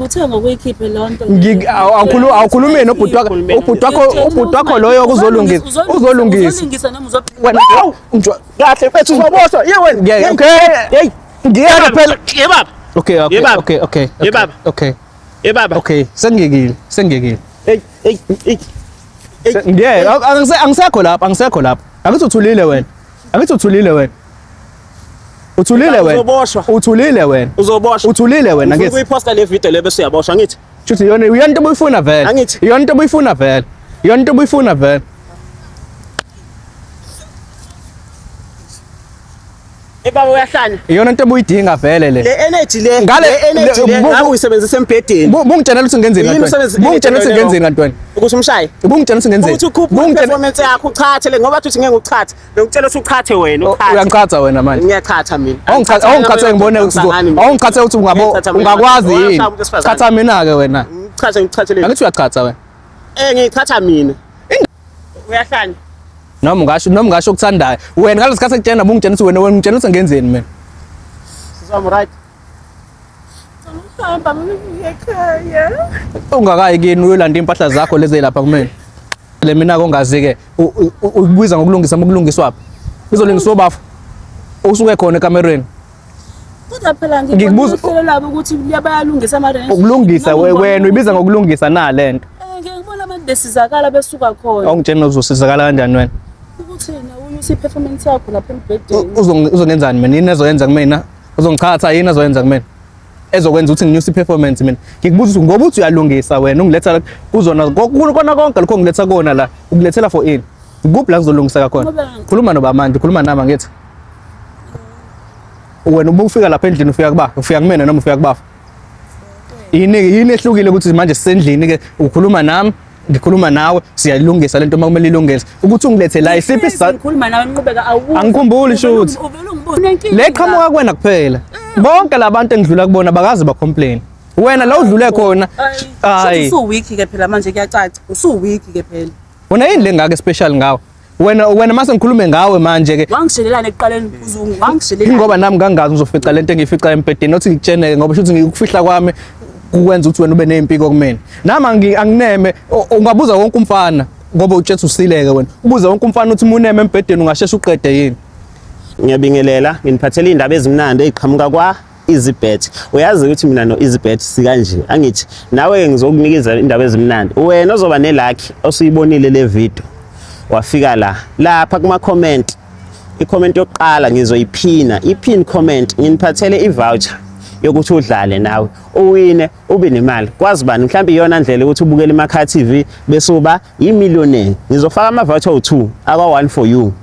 Uthe ngokuyikhiphe leyo nto. Awukhulumi nobhuti wakho, ubhuti wakho, ubhuti wakho loyo kuzolungisa, uzolungisa. Uzolungisa noma uzo Wena Kahle mfethu uzoboshwa. Ye wena. Ngeke, okay. Hey. Ngiyeke phela. Ye baba. Okay, okay, Ye baba. okay, okay. Ye baba. Okay. Ye baba. Okay, sengiyekile, sengiyekile. Hey, hey, hey. Ngiyeke, angisekho lapha, angisekho lapha. Angithi uthulile wena. Angithi uthulile wena. Uthulile wena. Uzoboshwa. Uthulile wena. Uzoboshwa. Uthulile wena Ngifuna ngithi. ukuyiposta le video le bese uyaboshwa ngithi. Shuthi iyona iyona into obuyifuna vele. Angithi. Iyona into obuyifuna vele. Iyona into obuyifuna vele. Eh baba uyahlanya. Iyona into obuyidinga vele le. Le energy le, Ngale- le energy le le- bu- ngabe uyisebenzisa embhedeni. Bungitshela ukuthi ngenzeni Yini kanti wena? usebenzisa Bungitshela ukuthi energy ngenzeni kanti wena? Ukuthi umshaye. Bungitshela ukuthi ngenzeni? Ukuthi ukhuphe Bungitshela performance yakho uchathe le ngoba uthi ngeke uchathe. Bengicela ukuthi uchathe wena uchathe. Uyangichatha wena manje. Ngiyachatha mina. Awungichatha awungichathe ngibone ukuthi awungichathe ukuthi ungabo ungakwazi yini? Chatha mina ke wena. Ngichathe ngichathe le. Angithi uyachatha wena. Eh ngichatha mina. Uyahlanya. Noma ungasho noma ungasho okuthandayo. Wena ngalesikhathi ekutshena bungitshela ukuthi wena wena ungitshela ukuthi ngenzeni mina. Sisami right. Ngihamba ngiye ekhaya. Ungakayi kini uyolanda impahla zakho lezi lapha kumina. Le mina kongazi ke ukubiza ngokulungisa ukulungiswa phi? Izolungiswa bafo. Usuke khona ekamerweni. Kodwa phela Ngikubuza- ngibona uhlelo labo ukuthi bayalungisa ama Ukulungisa wena uyibiza ngokulungisa na lento. Eh ngiyabona abantu besizakala besuka khona. Awungitshela uzosizakala kanjani wena? Ukuthi na unyusa i-performance yakho lapha embhedeni. Uzongenzani mina? Yini ezoyenza kumina? Uzongichatha yini ezoyenza kumina? Ezokwenza ukuthi nginyuse i-performance mina. Ngikubuza ukuthi ngoba uthi uyalungisa wena ungiletha kuzona kona konke lokho ongiletha kona la ukulethela for ini? Kuphi la kuzolungiseka khona? Khuluma nobamanje, khuluma nami angithi. Wena uma ufika lapha endlini ufika kuba, ufika kumina noma ufika kubafa? Yini yini ehlukile ukuthi manje sisendlini ke ukhuluma nami ngikhuluma nawe siyayilungisa lento uma kumele ilungise ukuthi ungilethe la isiphi isizathu Ngikhuluma nawe ngiqhubeka awubuzi. Angikhumbuli shuthi. Uvele ungibuze. Unenkinga. Le qhamuka kuwena kuphela. Bonke labantu engidlula kubona bakaze ba complain. Wena la udlule khona. Hayi. Hayi. Usu weak ke phela manje kuyacaca. Usu weak ke phela. Wena yini lengaka special ngawe? Wena wena mase ngikhulume ngawe manje ke Wangishelelana ekuqaleni uzungu wangishelelana. Ingoba nami ngangazi ngizofica lento engiyifica embhedeni nothi ngikutsheneke ngoba shuthi ngikufihla kwami kukwenza ukuthi wena ube nezimpiko kumina. Nami angineme ungabuza wonke umfana ngoba utshethe usileke wena. Ubuze wonke umfana ukuthi muneme embhedeni ungasheshe uqede yini. Ngiyabingelela, nginiphathele indaba ezimnandi eziqhamuka kwa EasyBet. Uyazi ukuthi mina no EasyBet sikanje. Angithi nawe ngizokunikeza indaba ezimnandi. Wena ozoba nelucky osuyibonile le video. Wafika la. Lapha kuma comment. I-comment yokuqala ngizoyiphina. I-pin comment nginiphathele i-voucher yokuthi udlale nawe. Uwine ube nemali. Kwazi bani mhlawumbe iyona ndlela ukuthi ubukele iMakhaya TV bese uba yi-millionaire. Ngizofaka ama-voucher awu-2 akwa 1 for you.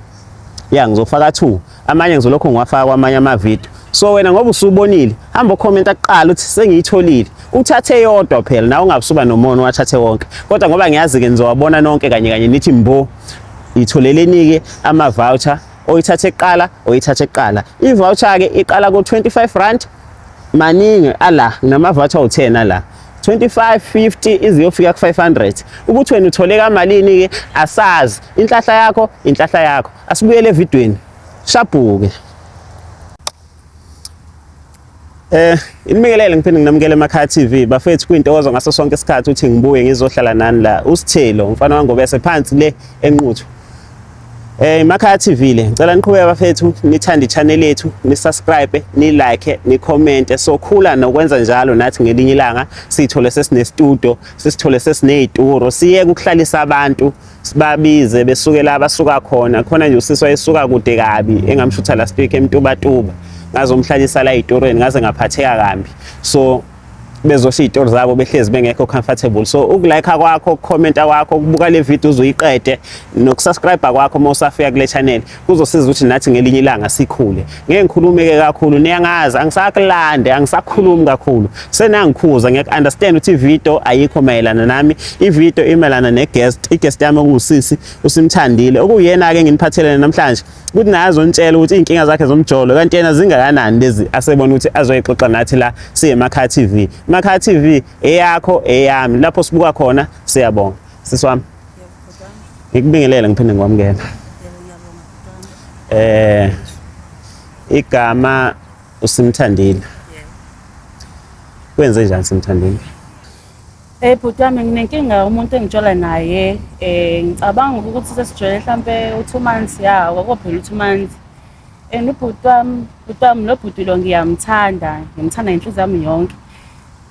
Ya ngizofaka 2. Amanye ngizolokhu ngiwafaka kwamanye amavidiyo. So wena ngoba usubonile, hamba ukhomenta kuqala uthi sengiyitholile. Uthathe yodwa phela nawe ungabusuba nomona wathathe wonke. Kodwa ngoba ngiyazi ke nizowabona nonke kanye kanye nithi mbo. Itholeleni ke ama voucher oyithathe kuqala, oyithathe kuqala. I voucher ke iqala ku 25 rand maningi ala nama voucher awu10 ala. 25 50 iziyofika ku 500. Ukuthi wena uthole kamalini ke asazi. Inhlahla yakho, inhlahla yakho. Asibuyele evidweni. Shabhuke. Inibingelele ngiphinde nginamukele emakhaya TV. Bafethu kuyintokozo ngaso sonke isikhathi ukuthi ngibuye ngizohlala nani la. Usithelo umfana wangobese phansi le eNquthu. Emakhaya TV le. Ngicela niqhubeke bafethu nithande i-channel yethu, ni subscribe, ni like, ni comment. Sokhula nokwenza njalo nathi ngelinye ilanga sithole sesine studio, sisithole sesinezituro, siyeke ukuhlalisa abantu sibabize besuke la basuka khona. Khona nje usisi wayesuka kude kabi engamshutha last week eMtubatuba. Ngazomhlalisa la ezitorweni ngaze ngaphatheka kambi. So bezosho izitori zabo behlezi bengekho comfortable. So ukulike kwakho, ukukhomenta kwakho, ukubuka le video uzuyiqede nokusubscribe kwakho uma usafika kule channel kuzosiza ukuthi nathi ngelinye ilanga sikhule. Ngeke ngikhulume ke kakhulu, niyangazi angisakulande, angisakhulumi kakhulu. Senangikhuza ngiyak understand ukuthi ivideo ayikho mayelana nami, ivideo imayelana ne guest, i guest yami okuwusisi uSimthandile okuyena ke nginiphathelene namhlanje. Ukuthi naye azontshela ukuthi inkinga zakhe zomjolo kanti yena zingakanani lezi asebona ukuthi azoyixoxa nathi la siyeMakhaya TV. Makhaya TV eyakho eyami lapho sibuka khona. Siyabonga sisi wami, ngikubingelele ngiphinde ngikwamukele. Igama uSimthandile. Kwenze njani Simthandile? Bhuti wami, nginenkinga umuntu engitshola naye. Ngicabanga ukuthi sesijwayele hlampe u-2 months, ya kwakuphela u-2 months. And ubhuti wami, bhuti wami, lo bhuti lo ngiyamthanda, ngimthanda ngenhliziyo yami yonke.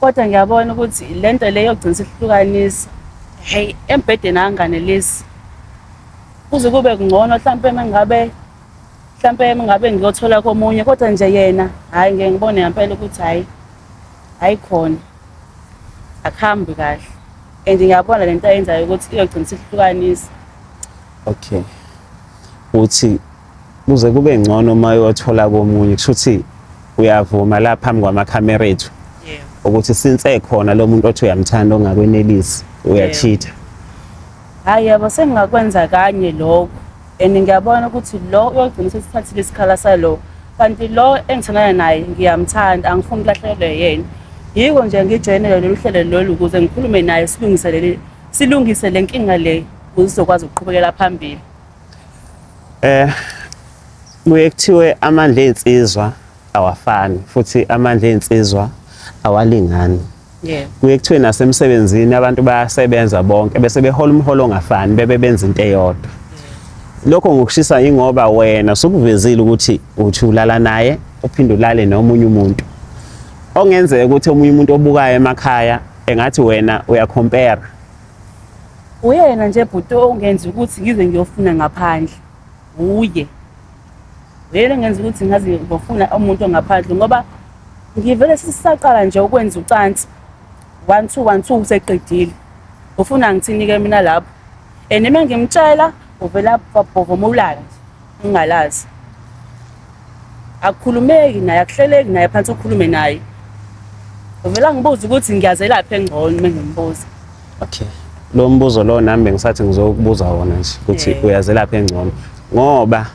Kodwa ngiyabona ukuthi le nto le yogcina sihlukanisa. Hey, embhedeni anganelisi. Kuze kube ngcono hlampe mengabe hlampe mengabe ngiyothola komunye, kodwa nje yena hayi, ngeke ngibone ngempela ukuthi hayi, hayi khona akuhambi kahle. And ngiyabona lento ayenzayo ukuthi iyogcina sihlukanisa. Okay, uthi kuze kube ngcono uma uyothola komunye, kusho ukuthi uyavuma la phambi kwamakhamera ethu ukuthi since ekhona lo muntu othi uyamthanda ongakwenelisi, uyachitha? Hayi, yabo, sengingakwenza kanye lokho and ngiyabona ukuthi lo uyogcina sesithathile isikhala salo, kanti lo engithandana naye ngiyamthanda, angifuni ukulahlekelwa yena. Yiko nje ngijoyinele lolu hlelo lolu ukuze ngikhulume naye, silungise le nkinga le ukuze sizokwazi ukuqhubekela phambili. Kuye kuthiwe amandla ey'nsizwa awafani, futhi amandla ey'nsizwa awalingani. Kuye kuthiwe nasemsebenzini abantu bayasebenza bonke bese behola umholo ongafani bebe benza into eyodwa. Lokho ngokushisa ingoba wena usukuvezile ukuthi uthi ulala naye uphinde ulale nomunye umuntu. Ongenzeka ukuthi omunye umuntu obukayo emakhaya engathi wena uyacompare. Uyena nje bhuti ongenza ukuthi ngize ngiyofuna ngaphandle. Uye. Uyena ongenza ukuthi ngaze ngiyofuna umuntu ongaphandle, ngoba ngivele sisaqala nje ukwenza ucansi. 1 2 1 2 useqedile. Ufuna ngithini ke mina lapho? And uma ngimtshela uvela bhovomulala nje, ngingalazi. Akukhulumeki naye, akuhleleki naye phansi ukhulume naye. Uvela ngibuza ukuthi ngiyazelaphi engcono uma ngimbuza. Okay. Lo mbuzo lo nami bengisathi ngizokubuza wona nje ukuthi uyazelaphi engcono, ngoba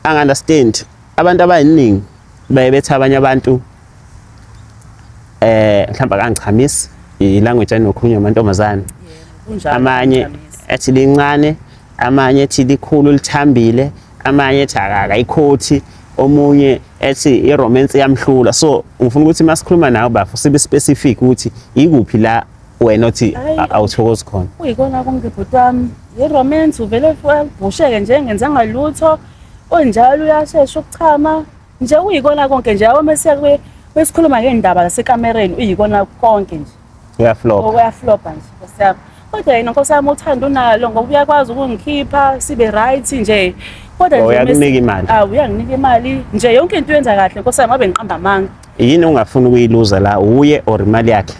angi-understand abantu abaningi baye bethi abanye abantu mhlawumbe akangichamisi, i-language enokhulunywa amantombazane. Kunjalo. Amanye ethi lincane, amanye ethi likhulu lithambile, amanye ethi akayikhothi, omunye ethi i-romance iyamhlula. So ngifuna ukuthi masikhuluma nawe bafo sibe specific ukuthi ikuphi la wena othi Hhayi. awuthokozi khona. Kuyikona konke bhuti wami. I-romance uvele ubhusheke nje engenzanga lutho. Onjalo uyashesha ukuchama. Nje uyikona konke nje, yabo, mesiya mesikhuluma ngendaba zasekamereni uyikona konke nje. Uyaflopa. Uyaflopa nje nkosi yami. Kodwa yena nkosi yami uthando unalo, ngoba uyakwazi ukungikhipha sibe right nje. Kodwa Oh, nje uyakunika imali? Ah, uyanginika imali nje, yonke into uyenza kahle nkosi yami, abe ngiqamba amanga. Yini ongafuni ukuyiluza la, uye or imali yakhe?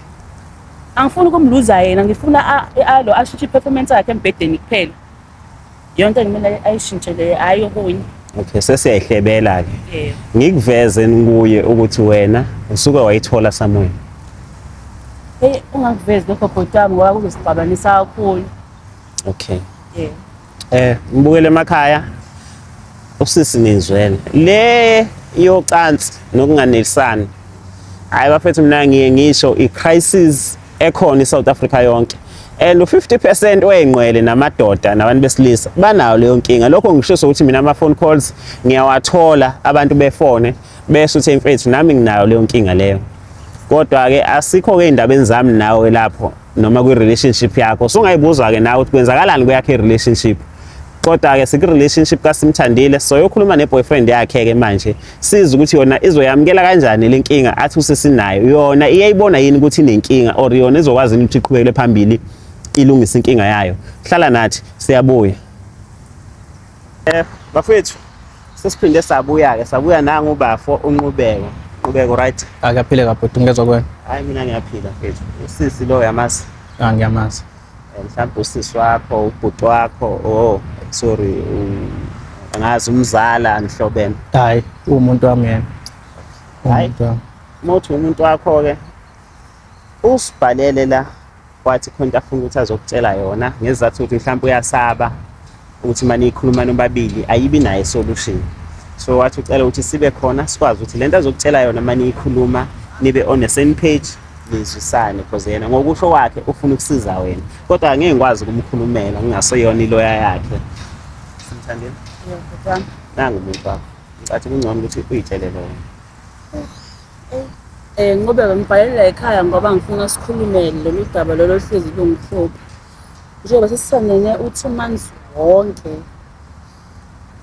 Angifuni ukumluza yena, ngifuna alo ashintshe i-performance yakhe embhedeni kuphela. Yonke engimele ayishintshe le, hhayi okunye. Okay, sesiyayihlebela ke. Yebo. Ngikuveze kuye ukuthi wena usuke wayithola somewhere? Hey, ungakuvezi lokho bhuti wami, ngoba kuzosixabanisa kakhulu. Okay. Yebo. Ngibukele emakhaya, usisi nizwele le yocansi nokunganelisani. Hayi bafethu, mina ngiye ngisho i-crisis ekhona i-South Africa yonke, and u-50% wey'nqwele namadoda nabantu besilisa banayo leyo nkinga. Lokho ngisho ukuthi mina ama-phone calls ngiyawathola, abantu befone besho ukuthi mfethu nami nginayo leyo nkinga leyo. Kodwa-ke asikho-ke ey'ndabeni zami nawe lapho noma kwi-relationship yakho. Sungayibuza-ke nawe ukuthi kwenzakalani kweyakho i-relationship. Kodwa-ke siku-relationship kaSimthandile, soyokhuluma ne-boyfriend yakhe-ke manje, size ukuthi yona izoyamukela kanjani le nkinga athi usesinayo. Yona iyayibona yini ukuthi inenkinga, or yona izokwazi yini ukuthi iqhubekele phambili ilungise inkinga yayo? Hlala nathi, siyabuya. Bafethu, sesiphinde sabuya-ke, sabuya nangu ubafo uNqubeko. Nqubeko, right? Akuyaphile kabhuti, ngezwa kwena? Hayi, mina ngiyaphila mfethu. Usisi lo yamazi? Ah, ngiyamazi. Mhlawumbe usisi wakho, ubhuti wakho, oh sorry, angazi, umzala, nihlobene? Hayi, uwumuntu wami yena. Hhayi. Uwumuntu wami. Uma uthi umuntu wakho-ke, usibhalele la wathi khona into afuna ukuthi azokutshela yona, ngesizathu ukuthi mhlawumbe uyasaba ukuthi uma niyikhuluma nobabili ayibi nayo isolution. So wathi ucela ukuthi sibe khona sikwazi ukuthi lento azokutshela yona uma niyikhuluma nibe on the same page, nizwisane, because yena ngokusho kwakhe ufuna ukusiza wena, kodwa angeke ngikwazi ukumkhulumela, ngingaseyona iloya yakhe. Simthandile. Yebo bhuti wami. Nangu umuntu wakho, ngicathi kungcono ukuthi uyitshele lona. Nqubeko ngibhalela ekhaya ngoba ngifuna sikhulume lolu daba lolu oluhlezi lungihlupha. Njengoba sesisanene u-2 months wonke,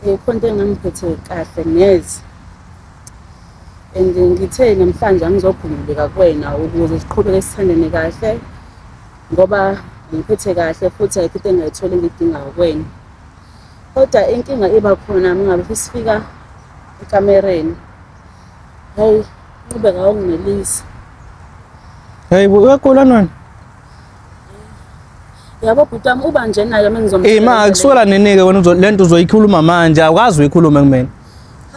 khona into engangiphethe kahle neze. And ngithe namhlanje angizokhululeka kuwena ukuze siqhubeke sithandane kahle ngoba ngiphethe kahle futhi ayikho into engingayitholi engiyidingayo kuwena. Kodwa inkinga iba khona uma ngabe sesifika ekamereni. Hayi, Nqubeka awunginelisi. Hey, uyagula wena? Yabo bhuti wami uba nje naye uma ngizomtshela. Eh ma kusukela nini-ke wena uzo lento uzoyikhuluma manje awukazi uyikhulume kumina.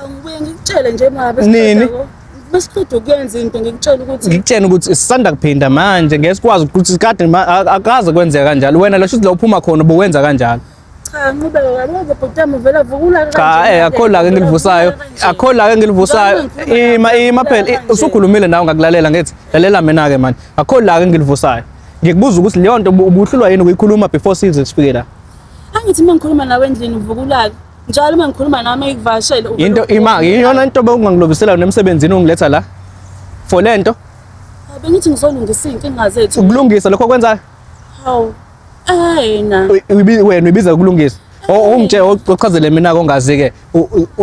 Angibuye ngikutshele nje ma Nini? besiqeda ukuyenza into ngikutshela ukuthi Ngikutshena ukuthi sisanda kuphinda manje ngeke sikwazi ukuthi kade akaze kwenzeka kanjalo. Wena la shuthi la uphuma khona ubuwenza kanjalo. Cha Nqubeko yabo bhuti wami uvela vukula kanje. Cha eh akho la ke ngilivusayo. Akho la ke ngilivusayo. Ima ima phela usukhulumile nawe ngakulalela ngithi lalela mina ke manje. Akho la ke ngilivusayo. Ngikubuza ukuthi leyo nto ubuhlulwa yini ukuyikhuluma before size sifike la. Angithi uma ngikhuluma nawe endlini uvukulaka. Njalo uma ngikhuluma nawe ngikuvashele. Into ima iyona into bewungangilobisela nemsebenzini ungiletha la. For lento. Bengithi ngizolungisa izinkinga zethu. Ukulungisa lokho kwenzayo. Hawu. Ayina. Wena uyibiza ukulungisa. Ungitshela ochazele mina kongazi ke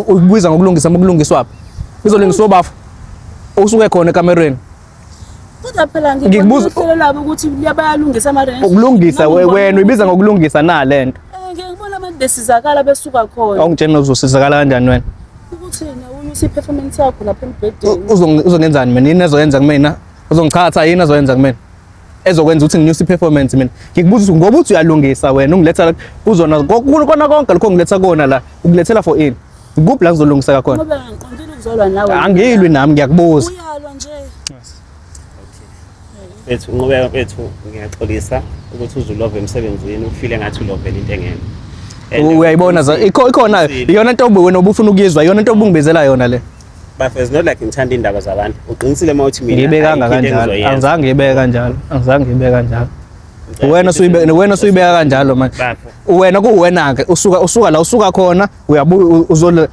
uyibiza ngokulungisa ukulungiswa phi? Izolungiswa bafo. Usuke khona ekamerweni. Kodwa phela ngikubuza uhlelo lwabo ukuthi bayalungisa ama rent. Ukulungisa wena uyibiza ngokulungisa na lento. Eh ngiyakubona abantu besizakala besuka khona. Awungitshela uzosizakala kanjani wena? Ukuthi na unyusa i-performance yakho lapha embhedeni. Uzongenzani mina? Yini ezoyenza kumina? Uzongichatha yini ezoyenza kumina? Ezokwenza ukuthi nginyuse i-performance mina. Ngikubuza ukuthi ngoba uthi uyalungisa wena ungiletha kuzona kona konke lokho ongiletha kona la ukulethela for ini? Kuphi la kuzolungiseka khona? Ngoba ngiqondile ukuzolwa nawe. Angilwi nami ngiyakubuza. Uyalwa nje. Mfethu Nqubeka mfethu ngiyaxolisa ukuthi uzulove emsebenzini ufile ngathi ulovela into engekho. Uyayibona ikhona iyona nto wena obufuna ukuyizwa iyona nto obungibizela yona le. Bafo it's not like ngithanda indaba zabantu. Uqinisile uma uthi mina Ngiyibekanga kanjalo. Angizange ngiyibeke kanjalo. Angizange ngiyibeke kanjalo. Wena usuyibeka wena usuyibeka kanjalo manje. Wena kuwena ke usuka usuka la usuka khona uyabuya uzole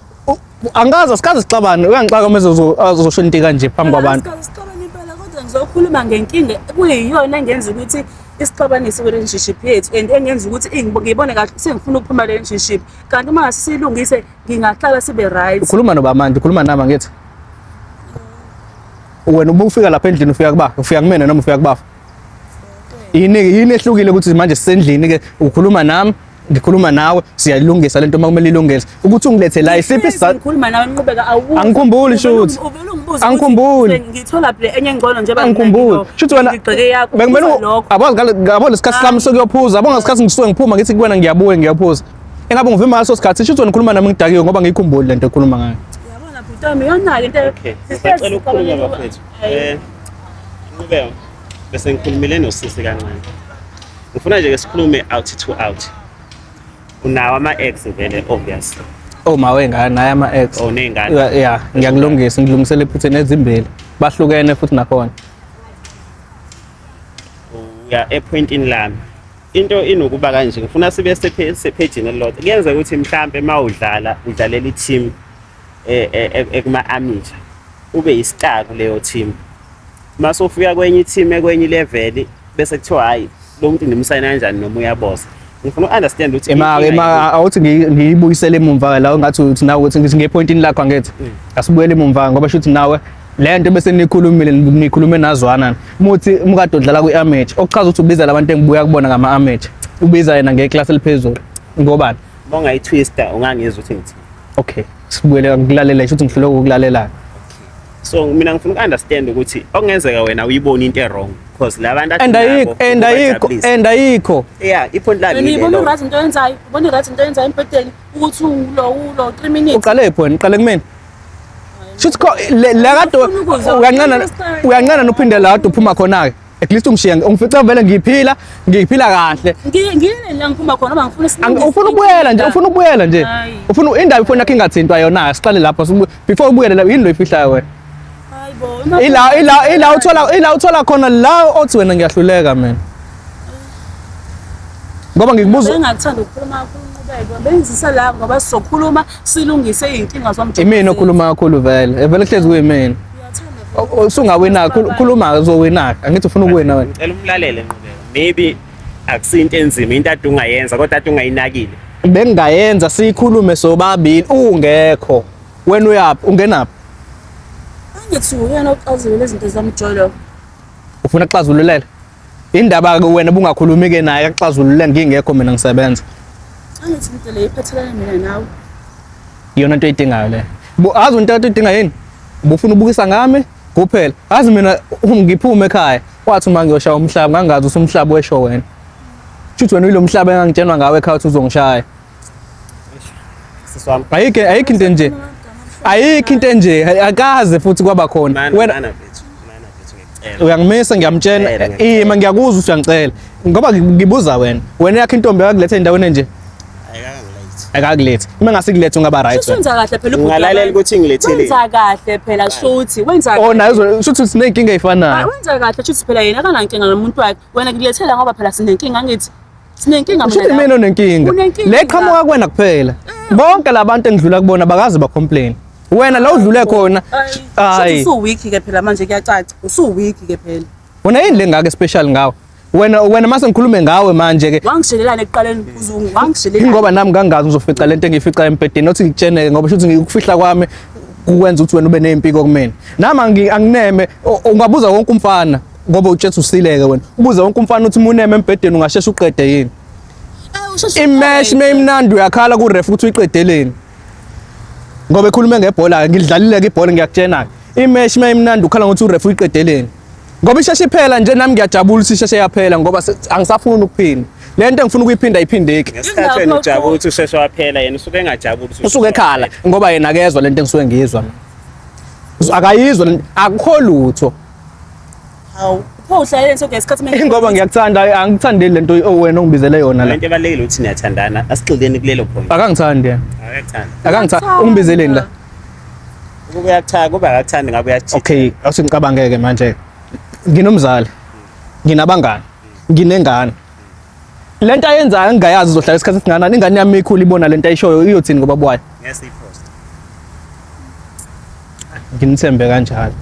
angazi asikaze sixabane uyangixaka uma ezosho into kanje phambi kwabantu. Asikaze sixabane impela kodwa ngizokhuluma ngenkinga kuyiyona engenza ukuthi isixabanise kwi-relationship yethu and engenza ukuthi ngibone kahle sengifuna ukuphuma le-relationship kanti uma ngase siyilungise ngingahlala sibe right. Ukhuluma noba manje ukhuluma nami angithi wena ubufika lapha endlini ufika kuba ufika kumina noma ufika kubafa yini yini ehlukile ukuthi manje sisendlini ke ukhuluma nami ngikhuluma nawe siyalungisa lento uma kumele ilungise ukuthi ungilethe la isiphi isizathu ngikhuluma nawe nqubeka awuzi angikhumbuli shuthi uvela ungibuza angikhumbuli ngithola le enye ngcono nje angikhumbuli shuthi wena ngigxeke yakho bekumele abazi ngabo lesikhathi sami sokuyophuza abonga isikhathi ngisuke ngiphuma ngithi kuwena ngiyabuya ngiyophuza engabe ngivima ngaleso sikhathi shuthi wena ukhuluma nami ngidakiwe ngoba ngiyikhumbuli lento ekhuluma ngayo yabona bhuti wami iyona-ke into Okay, ngisacela ukukhuluma bafethu. Nqubeko, bese ngikhulumile nosisi kancane. Ngifuna nje ke sikhulume out to out. Unawo ama-ex vele obviously. Oh ma wengane naye ama ex. Oh ney'ngane. Yeah, yeah, ngiyakulungisa ngilungisela ephutheni ezimbili. Bahlukene futhi nakhona. Uya epointini lami. Into inokuba kanje ngifuna sibe sephejini elilodwa. Kuyenzeka ukuthi mhlampe uma udlala udlalela i-team ekuma-amateur ube yi-star kuleyo team. Mase ufika kwenye i-team ekwenye level bese kuthiwa hayi lo muntu nimsayina kanjani noma uyabosa. Ngifuna uku-understand ukuthi Ema ema awuthi ngiyibuyisele emumva la ungathi uthi nawe ukuthi ngithi ngepointini lakho angithi. Asibuyele emumva ngoba shuthi nawe le nto bese nikhulumile nikhulume nazwana. Muthi umkade udlala kwi-amateur okuchaza ukuthi ubiza labantu engibuya kubona ngama-amateur. Ubiza yena ngeclass eliphezulu. Ngobani? Uma ungayitwista ungangizwa ukuthi ngithini. Okay, sibuyele ngikulalela shuthi ngihluleka ukulalela. So mina ngifuna uku-understand ukuthi okungenzeka wena uyibone into e-wrong because la bantu And ayikho and ayikho and ayikho. Yeah, ipoint lami Wena uyibona yilelo. u-right into oyenzayo ubona i-right into oyenzayo embhedeni ukuthi ulo ulo 3 minutes Uqale phi wena? Uqale kumina. Shuthi ko le kade uyancana uyancana nophinde la kade uphuma khona ke. At least ungishiya ungifica vele ngiphila ngiphila kahle. Ngiyini la ngiphuma khona ngoba ngifuna isilungise. Ufuna ukubuyela nje ufuna ukubuyela nje. Ufuna indaba ifoni yakho ingathintwa yona siqale lapho before ubuyele la yini lo ifihlayo wena. Hayibo. Ila ila ila uthola ila uthola khona la othi wena ngiyahluleka mina. Ngoba ngikubuza Bengakuthanda ukukhuluma kakhulu Nqubeko. Bengizisa la ngoba sizokhuluma silungise izinkinga zomjolo. Imina okhuluma kakhulu vele. Vele kuhlezi kuyimina. Uyathanda vele. Usungawina, khuluma, uzowina. Angithi ufuna ukuwina wena. Ngicela umlalele, Nqubeko. Maybe akusinto enzima, into ade ungayenza kodwa ade ungayinakile. Bengingayenza siyikhulume sobabili ungekho. Wena uyaphi? Ungenaphi? Angithi uyena oxazulula izinto zamjolo. Ufuna kuxazululela? Indaba ke wena bungakhulumi ke naye akuxazulule ngingekho mina ngisebenza. Angithi into le iphathelene mina nawe. Iyona into oyidingayo le. Azi into oyidinga yini? Ubufuna ubukisa ngami kuphela. Azi mina ngiphume ekhaya. Wathi uma ngiyoshaya umhlaba ngangazi ukuthi umhlaba wesho wena. Shuthi wena uyilo mhlaba engangitshenwa ngawe ekhaya ukuthi uzongishaya. Sisi wami. Ayikho into enje. Ayikho into enje. Akaze futhi kwaba khona. Mana Wena mana mfethu. Mana mfethu, ngiyacela. Uyangimisa, ngiyamtshela. Ngiyacela, ngiyacela. Ima, ngiyakuzwa ukuthi uyangicela. Ngoba ngibuza wena. Wena yakho intombi yakuletha endaweni enje? Ayikakangilethi. Akakulethi. Uma ngasikuletha ungaba right Shuthi wena. wenza kahle phela ubhuti Ungalalela wabantu. ukuthi ngilethele. Wenza kahle phela shuthi, wenza Oh, kahle. naye shuthi siney'nkinga ey'fanayo. Hayi, wenza kahle shuthi phela yena akanankinga nomuntu wakhe. Wena ngilethela ngoba phela sinenkinga, angithi. Sinenkinga Shuthi nawe. mina onenkinga. Unenkinga. Le qhamuka kuwena kuphela. Bonke labantu engidlula kubona bakaze ba-complain. Wena la udlule khona. Hayi. Hayi. Shuthi usu-weak ke phela manje, kuyacaca. Usu-weak ke phela. Wena yini le ngaka special ngawe? Wena mase ngikhulume ngawe manje ke. Wangishelelana ekuqaleni uzungu, wangishelelana. Ingoba nami ngangazi ngizofica lento engiyifica embhedeni, nothi ngikutsheneke ngoba shuthi ngikufihla kwami kukwenza ukuthi wena ube nezimpiko kumina. Nami angineme, ungabuza wonke umfana ngoba utshethe usileke wena. Ubuze wonke umfana uthi muneme embhedeni ungasheshe uqede yini. Eh, usheshe Imesh uqede. mayimnandi uyakhala ku ref ukuthi uyiqedeleni. Ngoba ekhulume ngebhola, ngidlalile ke ibhola, ngiyakutshena. Imesh mayimnandi ukhala ngokuthi uref uyiqedeleni. Ngoba isheshe iphela nje, nami ngiyajabula ukuthi isheshe yaphela ngoba angisafuni ukuphinda. Le nto engifuna ukuyiphinda ayiphindeki. Ngesikhathi wena ujabula ukuthi usheshe waphela, yena usuke engajabuli ukuthi Usuke ekhala ngoba yena akezwa lento engisuke ngiyizwa mina. Akayizwa lento, akukho lutho. Hawu, pho uhlalele sonke isikhathi mina. Ngoba ngiyakuthanda, angikuthandeli lento wena ongibizele yona la. Into ebalulekile ukuthi niyathandana, asigxileni kulelo point. Akangithandi yena. Akakuthandi. Akangithandi. Ungibizeleni la? Ukuba uyakuthanda, kuba akakuthandi ngabe uyacheat. Okay, awuthi ngicabangeke manje. Nginomzali. Nginabangani. Nginengane. Lento ayenzayo ngingayazi izohlala isikhathi esingakanani. Ingane yami ikhula ibona lento ayishoyo iyothini ngoba wayo. Ngeke siyipost. Nginithembe kanjalo.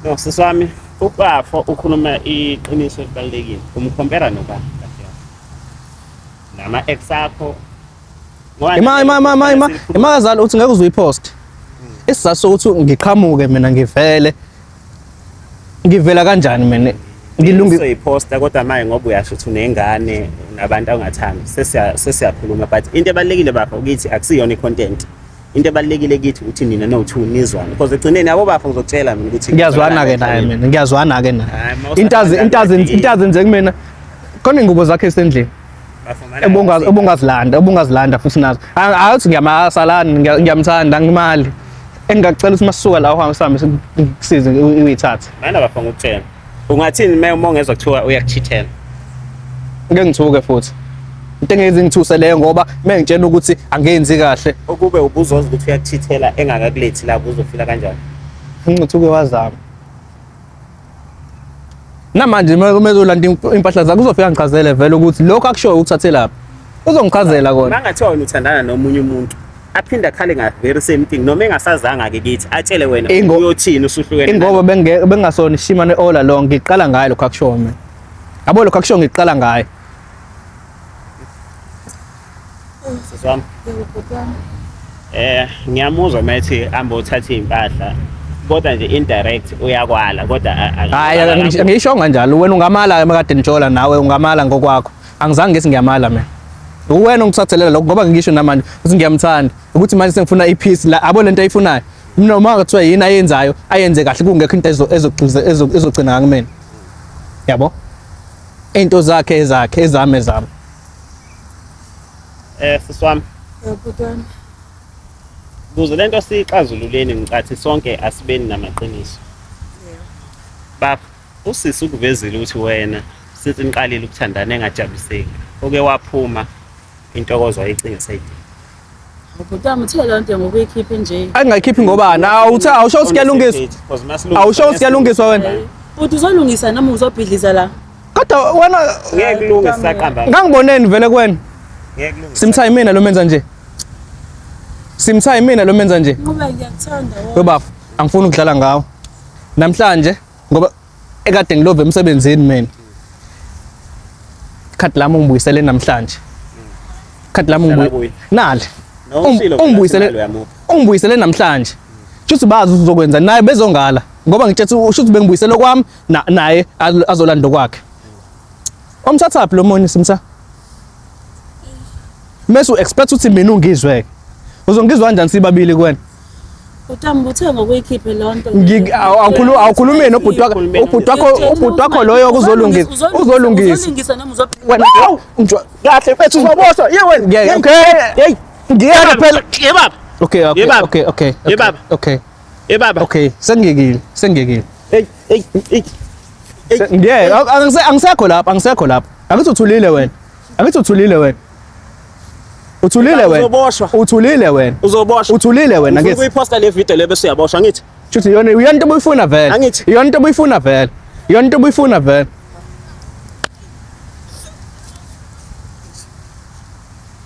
No, sisi wami, ubafo ukhuluma iqiniso elibalulekile. Umcompare nobani kahle kahle? Nama ex akho. Ngoba Ima ima ima ima ima imakazalo uthi ngeke uzuyipost. Isizathu sokuthi ngiqhamuke mina ngivele ngivela kanjani mina ngilungi Uzoyiposta kodwa manje ngoba uyasho ukuthi unengane, unabantu ongathandi. Sesiyakhuluma, but into ebalulekile bafo ukuthi akusiyona i-content. Into ebalulekile kithi ukuthi nina no-two nizwane, because egcineni yabo bafo ngizokutshela mina ukuthi Ngiyazwana ke naye mina, ngiyazwana ke naye. Hayi, ma Into azi into azi usathandana into azenze kumina khona ingubo zakhe esendlini. Bafo, mana Ebungazilanda futhi nazo. Awuthi ngiyamasalani, ngiyamthanda, angimali. Engingakucela ukuthi masisuka la uhambe sihambe sikusize uyithathe. Mana bafo, ngikutshela. Ungathini uma ungezwa kuthiwa uyakucheatela? Ngeke ngithuke futhi. Into engeke ngithuse leyo ngoba mengitshela ukuthi angenzi kahle. Ukube ubuzoza ukuthi uyakucheatela engakakulethi la, uzofila kanjani? Ngithuke wazama. Namanje uma ezolanda impahla zakhe uzofika ngichazele vele ukuthi lokho akushoyo ukuthathe lapha. Uzongichazela kona. Mangathiwa wena uthandana nomunye umuntu aphinde akhale nga very same thing noma engasazanga ke kithi atshele wena, uyothini usuhlukene? Ingoba bengasona ishimane all along, ngiqala ngayo lokho akushoyo mina. Yabo lokho akushoyo ngiqala ngayo. Sisi wami. Yebo, bhuti wami. Ngiyamuzwa mayethi hamba uthathe impahla, kodwa nje indirect uyakwala kodwa Hayi, angisho kanjalo. Wena ungamala makade nijola nawe ungamala ngokwakho. Angizange ngithi ngiyamala mina. Uwena ongithathelela lokho ngoba ngisho namanje ukuthi ngiyamthanda. Ukuthi manje sengifuna ipeace la, abo lento ayifunayo. Mina uma kuthiwa yini ayenzayo ayenze kahle kungekho into ezogcina ngakumina. Yabo? Into zakhe ezakhe, ezami ezami. Sisi wami. Yebo, bhuti wami. Kuze lento siyixazululeni, ngicathi sonke asibeni namaqiniso. Yebo. Baba, usisi ukuvezile ukuthi wena since niqalile ukuthandana engajabuliseki. Uke waphuma intokozo wayicinga esayidini. Bhuti wami, uthe leyo nto ngokuyikhipha nje. Angayikhiphi ngobani? Awuthe awusho ukuthi kuyalungiswa. Awusho ukuthi kuyalungiswa wena. Bhuti, uzolungisa noma uzobhidliza la? Kodwa wena Ngeke kulunge, sisaqamba. Ngangiboneni vele kuwena. Ngeke kulunge. Simthayi mina lo menza nje. Simthayi mina lo menza nje. Ngoba ngiyakuthanda wena. Webafo, angifuni ukudlala ngawe. Namhlanje ngoba ekade ngilove emsebenzini mina. Ikhadi lami ungibuyisele namhlanje. Ikhadi lami Hlala ungibuyi kuye. nali. No, ushilo phela Ungibuyisele imali uyamupha. ungibuyisele namhlanje. Shuthi bazi ukuthi uzokwenza naye bezongala ngoba ngitshethe shuthi bengibuyisele kwami naye azolanda kwakhe. Omthathaphi lo moni simsa? Mese u-expect ukuthi mina ungizwe. Uzongizwa kanjani sibabili kuwena? Utamba uthe ngokuyikhiphe leyo nto. Awukhulumi nobhuti wakho, ubhuti wakho loyo kuzolungisa, uzolungisa. Uzolungisa noma uzophila. Wena Kahle mfethu uzoboshwa. Ye wena. ngeke, okay. Hey, Ngiyeke phela. Ye baba. Okay, okay, Ye baba. okay, okay. Ye baba. Okay. Ye baba. Okay, sengiyekile, sengiyekile. Hey, hey, hey. Ngiyeke, angisekho lapha, angisekho lapha. Angithi uthulile wena. Angithi uthulile wena. Uthulile wena. Uzoboshwa. Uthulile wena. Uzoboshwa. Uthulile wena Ngifuna ngithi. ukuyiposta le video le bese uyaboshwa ngithi. Shuthi iyona into obuyifuna vele. Angithi. Iyona into obuyifuna vele. Iyona into obuyifuna vele.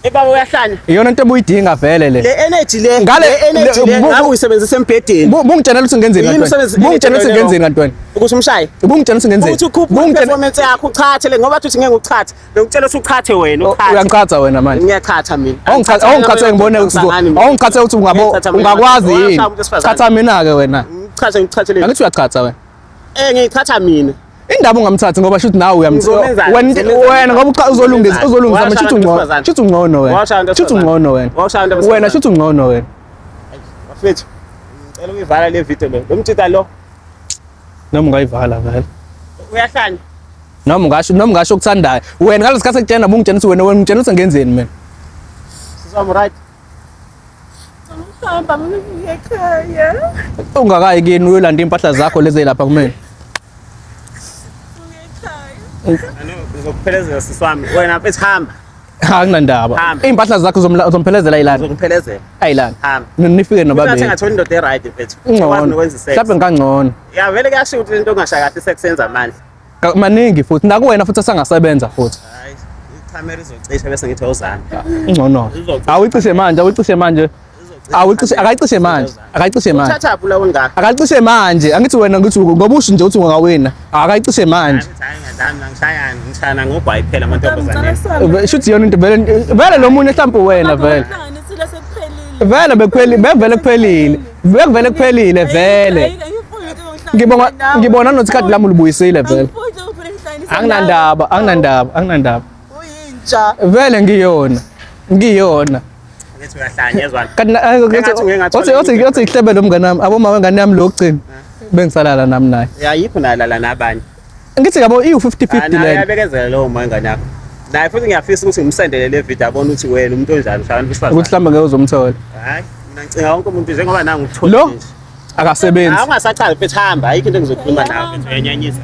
Hey baba uyahlanya. Iyona into obuyidinga vele le. Le energy le, Ngale- le energy le ngabe uyisebenzisa embhedeni. Bungitshela ukuthi ngenzeni Yini kanti wena? usebenzisa Bungitshela ukuthi energy ngenzeni kanti wena? Ukuthi umshaye. Bungitshela ukuthi ngenzeni? Ukuthi ukhuphe Bungitshela performance yakho uchathe le ngoba uthi ngeke uchathe. Bengikutshela ukuthi uchathe wena uchathe. Uyangichatha wena manje. Ngiyachatha mina. Awungichathe ngibone ukuthi awungichathe ukuthi ungabo ungakwazi yini? Chatha mina ke wena. Ngichathe ngichathe le. Angithi uyachatha wena. Eh ngichatha mina. Indaba ungamthathi ngoba shuthi nawe uyamthatha. Ngizomenzani? Wena Ngizomenzani? wena ngoba uzolungisa uzolungisa manje Washaya shuthi ungcono. abantu besifazane. Shuthi ungcono wena. Washaya abantu Shuthi besifazane. ungcono wena. Washaya abantu besifazane. Wena shuthi ungcono wena. Bafethu. Ngicela ukuyivala le video le. Lo mtshita lo Noma ungayivala vele. uyahlanya. Noma ungasho okuthandayo. Wena ngalesi sikhathi ekutshena bungitshena ukuthi wena ngitshena ukuthi ngenzeni mina. Siswami right. Ngihamba ngiye ekhaya. Ungakayi kini uyolanda impahla zakho lezi lapha kumina. Ngiye ekhaya. Ano ngizokuphelezela siswami. Wena mfethu hamba. Akunandaba. Hamba. Impahla zakho uzomphelezela ayilana. Ngizokuphelezela. Ayilana. Hamba. Nifike Mina nobabili. sengathola indoda e-right mfethu. Ukwazi Ngcono. nokwenza isex. Mhlawumbe ngangcono. Ya vele kuyashiwo ukuthi into ongashaya kahle isex yenza amandla. Maningi futhi nakuwena futhi asangasebenza futhi. Hayi, ikhamera izocisha bese ngithi awuzami. Ngcono. Awicishe manje, awicishe manje. Awicishe akayicishe manje. Akayicishe manje. Uthathaphi la ungaka? Akayicishe manje. Angithi wena ngithi ngoba usho nje uthi ungawina. Akayicishe manje. Hayi ngadami ngishayana, ngishayana ngogwayi phela amantombazane. Shuthi yona into vele vele lo munye mhlawumbe wena vele. Ngihlanganisile sekuphelile. Vele bekupheli bevele kuphelile. Bekuvele kuphelile vele. Ngibonga ngibona nokuthi ikhadi lami ulibuyisile vele. Anginandaba, anginandaba, anginandaba. Uyinja. Vele ngiyona. Ngiyona. Ngithi uyahlanya yezwana. Kanti Engathi ngike ngathola othi othi othi ihlebe lo mngane wami, aboma wengane yami lo ogcina. Bengisalala nami naye. Ya yikho nalala nabanye. Ngithi yabo iwu 50-50 Naye lena. uyabekezela lowo moya ngane yakho. Naye futhi ngiyafisa ukuthi ngimsendele le video abone ukuthi wena umuntu onjani ushaya abantu Ukuthi besifazane. mhlawumbe ngeke uzomthola. Hayi, mina ngicinga wonke umuntu njengoba nangu ukuthola Lo nje. akasebenzi. Hayi ungasachazi mfethu hamba, ayikho into engizokhuluma nawe mfethu uyanyanyisa.